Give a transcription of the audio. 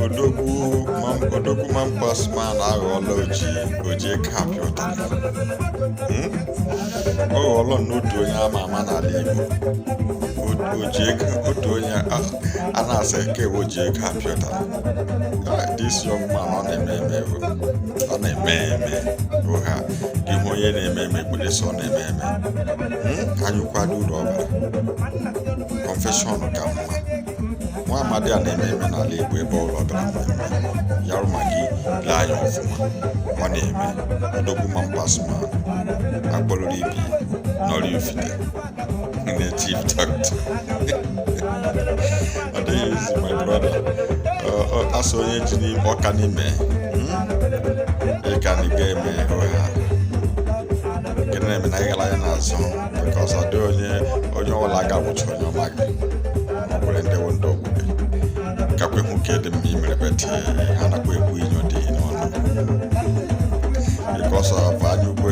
Odogwu odogwu man pass man aghọọla oji eke apịa ụtarị. Ọ ghọọla n'otu onye ama ama n'ala Igbo. Oji ego, otu onye a na-asị ka ewe oji ego apịa ụtarị. Ah, this young man, ọ na-eme eme o. Ọ na-eme eme ụgha gị hụ onye na-eme eme ekpere sọ ọ na-eme eme. Anyị kwado uru ọ bara, confession ka mma. Nwa amadi a na-eme eme n'ala Igbo. Ebe ọbụla ọ bịara mmemme ya rụ ma gị lee anya ọfụma, ọ na-eme. Odogwu man pass man akpọrọrọ ibi n'Oraifite, native doctor. Ọ dịghị easy, my brother. Asị onye ji n'ime ọka n'ime ịka na ga-eme ụgha nke na-eme na ịghara anya n'azụ because ọ dị onye ọbụla ga-abụcha onye ọma gị. Ọ bụrụ ndị wụ ndị ọgbọ gị kakwa hụ ka dị mma imere bete ha nakwa ekwu inyo dị n'ọnụ because of anya ukwu.